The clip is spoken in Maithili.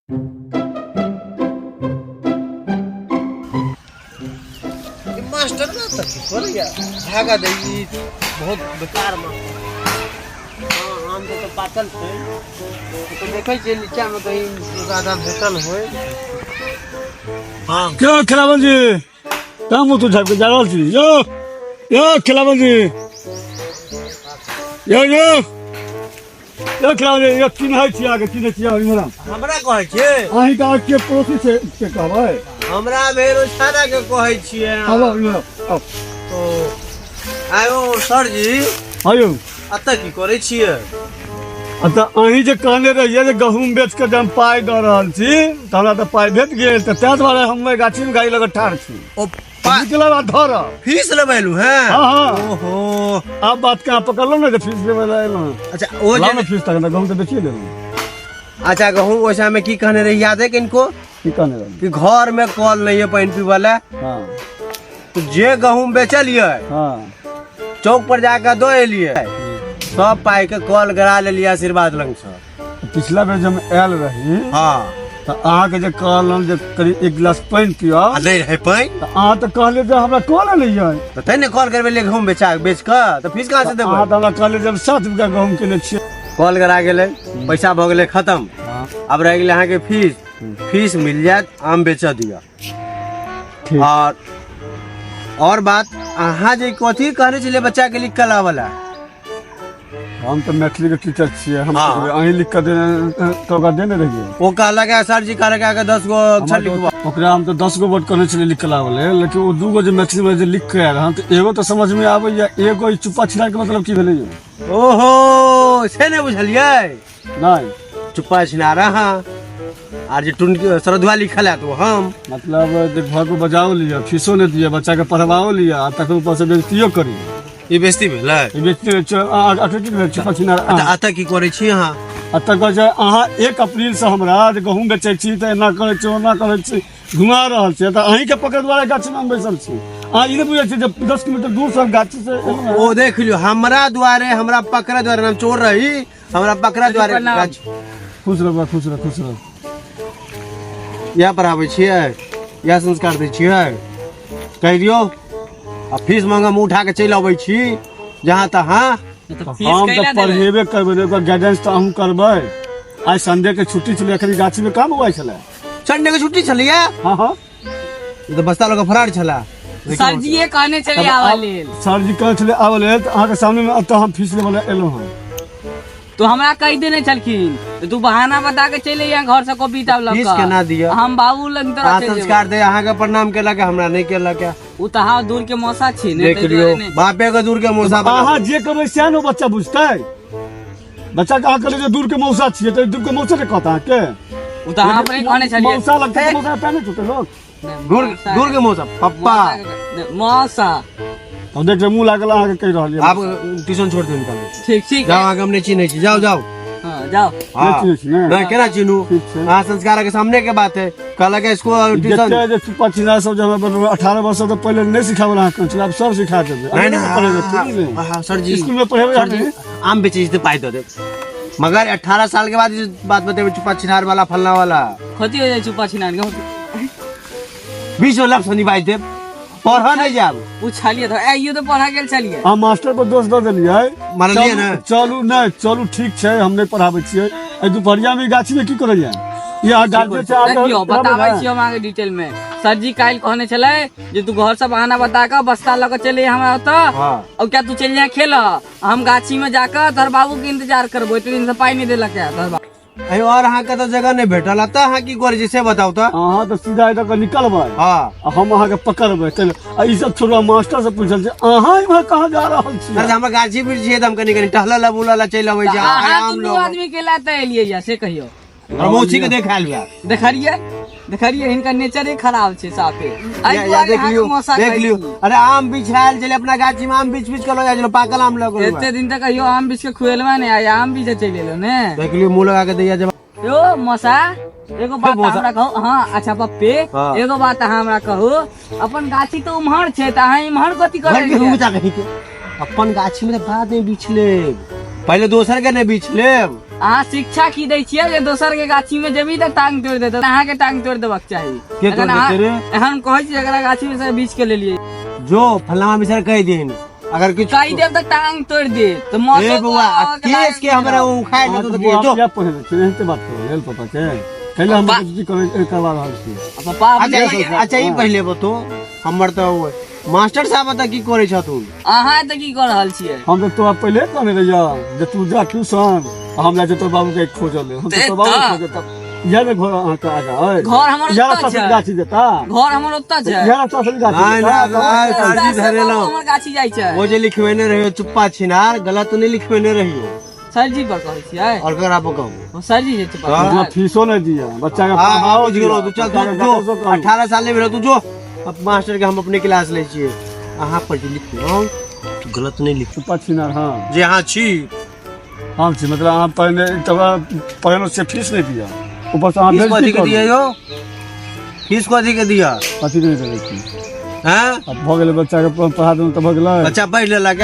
ई मास्टर ना तऽ की करैया भागा दे ई बहुत बेकार मास्टर। हाँ, आम के तऽ पाकल छै, तऽ देखै छियै नीचा मे कहीं एक आधा भेटल होय। हाँ। क्यों खिलावन जी, कहाँ मुँह तू झाँप के जा रहल छी? यो यो खिलावन जी, यो यो यो खिलावन जी, यो चिन्है छी अहाँके, चिन्है छी अहाँ इम्हर आउ। हमरा कहै छियै? अहीं के आर के पड़ोसी छै के कहबै? हमरा भेल ओ छाड़ा के कहै छियै। आउ, आउ, इम्हर आउ, आउ। ओ आयो सर जी। आयौ। एतऽ की करै छियै? आ तऽ अहीं जे कहने रहियै जे गहूँम बेच कऽ जे हम पाइ दऽ रहल छी, तऽ हमरा तऽ पाइ भेट गेल, तऽ ताहि दुआरे हम ओहि गाछीमे गाड़ी लऽ कऽ ठाढ़ छी। ओ निकलब आ धरब। फीस लेबै एलहुँ हेँ? हाँ, हाँ। ओहो। आब बात कहाँ पकड़लहुँ ने जे फीस लेबै लए एलहुँ हेँ। अच्छा, ओ लाउ जे ने फीस, तखन तऽ गहूँम तऽ बेचिए लेलहुँ। अच्छा, गहूँम ओहि में की कहने रही, याद है किनको? की कहने रही? कि घर में कल नहीं है पानि पीबऽ लए। हाँ। तो जे गहूँम बेचलियै, हाँ, चौक पर जाकर दऽ एलियै, सब पाइ के कल गड़ा लेलियै आशीर्वाद लंग से। पिछला बेर जब हम आयल रही, हाँ, तऽ अहाँके जे कहलहुँ जे करीब एक गिलास पानि पियब, आ नहि रहै पानि, तऽ अहाँ तऽ कहलियै जे हमरा कल नहि यऽ। तऽ तैं ने कल करबेलियै गहूँम बेचा बेच कऽ, तऽ फीस कहाँ से देबै? अहाँ तऽ हमरा कहलियै जे हम 7 बीघा गहूँम केने छियै। कल गड़ा गेलै, पैसा भऽ गेलै खत्म। हाँ। आब रहि गेलै अहाँके फीस। फीस मिल जायत, आम बेचऽ दिअ। ठीक। और बात, अहाँ जे कथी कहने छलियै बच्चा के लिख कऽ लाबऽ लए? हम तऽ मैथिली के टीचर छियै हम। हाँ। अहीं लिख कऽ देने तऽ ओकरा देने रहियै। ओ कहलक है, सर जी कहलक है कि 10 गो अक्षर लिखबा। ओकरा हम तऽ 10 गो वर्ड कहने छलियै लिख कऽ लाबऽ लेल, लेकिन ओ 2 गो जे मैथिली मे जे लिख कऽ आयल हन, तऽ एगो तऽ समझ मे आबैया, एगो ई चुप्पा छिनार के मतलब की भेलै यौ? ओहो, से नहि बुझलियै? नहि। चुप्पा छिनार अहाँ, आर जे टुन सरधुआ लिखल है तो हम। मतलब जे घर पर बजाओ लिअ, फीसो नहि दिअ, बच्चा के पढ़वाओ लिअ, आ तकर ऊपर से बेइज्जतियो करी। ई बेइज्जती भेलै? ई बेइज्जती भेल, अथी की भेल, चुप्पा छिनार अहाँ। तऽ एतऽ की करै छी अहाँ? एतऽ कहै छै अहाँ 1 अप्रैल से हमरा जे गहूँम बेचै छी तऽ एना करै छी, ओना करै छी, घुमा रहल छी। तऽ अहीँके पकड़ दुआरे गाछीमे हम बैसल छी। अहाँ ई नहि बुझै छी जे 10 किलोमीटर दूर से हम गाछी से एलहुँ हेँ। ओ देख लियौ, हमरा दुआरे, हमरा पकड़े दुआरे, हम चोर रही, हमरा पकड़े दुआरे प्रणाम। गाछ। खुश रह बा, खुश रह, खुश रह। इएह पढ़ाबै छियै, इएह संस्कार दै छियै? कहि दियौ, आ फीस मांगऽ मुँह उठा कऽ चलि अबै छी जहाँ तहाँ। तऽ फीस हम तऽ कैला देबै? पढ़ेबे करबै ने, ओकर गाइडेंस तऽ अहूँ करबै। आइ संडे के छुट्टी छलै, एखन गाछी में काम हुआ छलै। संडे के छुट्टी छलैया? हाँ, हाँ। ई तऽ बस्ता लऽ कऽ फरार छला। सर जी ये कहने छलै आबऽ लेल। सर जी कहने छलै आबऽ लेल, तऽ अहाँके सामने मे एतऽ हम फीस लेबऽ लेल एलहुँ हँ। तो हमरा कहि देने छलखिन, तऽ तू बहाना बता के चलि अइहे घर से कॉपी किताब लऽ फीस कऽ। केना दिअ? हम बाबू लग तोरा अहाँ चलि जेबै। संस्कार दे, अहाँके प्रणाम केलक, हमरा नहि केलक। ओ तऽ अहाँ दूर के मौसा छी ने, देख ताहि लियौ, दुआरे नहि। बापे के दूर के मौसा बना। अहाँ जे करबै सएह ने बच्चा बुझतै। बच्चा के अहाँ कहलियै जे दूर के मौसा छियै, तऽ दूर के मौसा के कहत अहाँके? ओ तऽ अहाँ अपने कहने छलियै। मौसा लगतै तऽ मौसा पैर नहि छूतै लोक। नहि, दूर मौसा दूर के मौसा, पप्पा। मौसा। हम देख मुँह लागल अहाँके कहि रहल यऽ। आब ट्यूशन छोड़ दियौ, निकालू। ठीक, ठीक। जाओ, अहाँके हम नहि चिन्है छी, जाओ जाओ। हाँ, जाओ। हाँ। नहि चिन्है छी ने? नहि, केना चिन्हू? ठीक छै। अहाँ संस्कार के सामने के बात है, कहलक है स्कूल ट्यूशन। जते जे चुप्पा छिना सब जे हमरा 18 वर्ष से पहिले नहि सिखाबल अहाँ कहै छलै, आब सब सिखा देबै। नहीं, नहीं, पढ़ेबै, ठीक ने? हाँ, हाँ, सर जी। स्कूल में पढ़ेबै सर जी, अहाँ? आम बेचै छी तऽ पाइ दऽ देब, मगर 18 साल के बाद ई बात बतेबै चुप्पा छिनार वाला फलना वाला। कथी हो जाइ चुप्पा छिनार के? 20 लाख शनि बाजि देब, पढ़ऽ नहि जायब। पुछलियै तऽ आइयो तऽ पढ़ऽ गेल छलियै। अहाँ मास्टर पर दोष दऽ देलियै। मारलियै चलू, ने? चलू, नहि चलू, ठीक छै, हम नहि पढ़ाबै छियै। एहि दुपहरिया मे ई गाछी मे की करैया ई? अहाँ गार्जियन से आके देखियौ, कहबै बताबै ने? छी हम अहाँके डिटेल में। सर जी काल्हि कहने छलै जे तू घर से बहाना बता कऽ बस्ता लऽ कऽ चलि हमरा ओतऽ, हाँ। और क्या तू चलि जा खेलऽ, हम गाछी में जाकऽ तोहर बाबू के इंतजार करबो। एते दिन से पाइ नहि देलक है तोहर बाबू। अरे और अहाँके तऽ जगह नहि भेटल, एतऽ अहाँ की करै छी से बताउ तऽ। अहाँ तऽ सीधा एतऽ कऽ निकलबै, हाँ, आ हम अहाँके पकड़बै। चलू, आ ई सब छोड़ू, मास्टर से पूछल छै अहाँ इम्हर कहाँ जा रहल छी? अरे हमर गाछी वृक्ष छै तऽ हम कनि कनि टहलऽ लए बुलऽ लए चलि अबै छी। अहाँ आम दुनू लऽ आदमी के लए तऽ एलियै या से कहियौ। और मौसी के देखायल बा। देखलियै, देखलियै, हिनकर नेचरे खराब छै साफे। एहि या दुआरे देख अहाँके लियौ, मौसा देख कहै लियौ। छी। अरे आम बिछायल छलै अपना गाछी मे, आम बिछ बिछ के लऽ जाइ छलै, पाकल आम लऽ गेलौ। एते दिन तक कहियो आम बिछ के खुएलवा नहि, आइ आम बिछ चलि एलौ ने। देख लियौ, मुँह लगा के दैया जब। यो मौसा, एगो बात मौसा। हमरा कहू। हाँ अच्छा पप्पे, हाँ। एगो बात अहाँ हमरा कहू, अपन गाछी तऽ उम्हर छै तऽ अहाँ इम्हर कथी करै घर के छियै? कहीं के अपन गाछी में तऽ बाद में बीछ लेब, पहिले दोसर के नहि बीछ लेब। अहाँ शिक्षा की दै छियै जे दोसर के गाछी में जेबी तऽ टांग तोड़ि देतै? अहाँ के टांग तोड़ि देबाक चाही। के तोड़ि एखन अहाँ देतै रे? एहन कहै छी, एकरा गाछी में से बीछ के लेलियै। जो फलाना मिसर कहि दिन अगर किछु कहि देब तऽ टांग तोड़ि देत तऽ मौसो। ए बौआ, आ केस के हमरा उखाड़ि अहाँ लेतो तऽ तऽ बौआ जो। किया पढ़ेने छियै? एहन बात करू लेल पापा के कैला हम पप्पा- बेइज्जती करै करवा रहल छियै? पप्पा। अच्छा अच्छा, ई पहिले बतो हमर, तऽ ओ मास्टर साहब एतऽ की करै छथुन? अहाँ एतऽ की कऽ रहल छियै? हम तऽ तोरा पहिले कहने रहियै जे तू जा ट्यूशन आ हम जाइ छियै तोर बाबू के खोजऽ लेल। हम तऽ तोर बाबू के खोजऽ तब इएह ने घर अहाँके आगाँ अइ। घर हमर इएह ओतऽ रास्ता से छै। गाछी जेता। घर हमर ओतऽ छै। इएह रास्ता से गाछी नहि, जेता। नहि, नहि, रास्ता सरजी से धरेलहुँ। बाबू हमर गाछी जाइ छै। ओ जे लिखबेने रहियो चुप्पा छिनार, गलत नहि लिखबेने रहियो? सरजी पर कहै छियै? और ककरा पर कहू? ओ सरजी जे छै। हाँ। अपना फीसो नहि दिअ बच्चा के, हाँ, पढ़ाओ बुझि गेलहुँ। तू चल, बच्चा के तू जो। डॉक्टर से कहू। 18 साल नहि भेल, तू जो। अब मास्टर के हम अपने क्लास लै छियै। अहाँ पर जे लिखलहुँ, तू गलत नहि लिख। चुप्पा छिनार, हाँ। जे अहाँ छी। हम छी, मतलब अहाँ पढ़ने तब पढ़ेलहुँ से फीस नहि दिअ, ऊपरसँ अहाँ फीस बेइज्जती कथी के करू। दिअ यौ? फीस कथी के दिअ? कथी के नहि देबै फीस? हैं? आब भऽ गेलै, बच्चाके पढ़ा देलहुँ तऽ भऽ गेलै। बच्चा पढ़ि लेलक।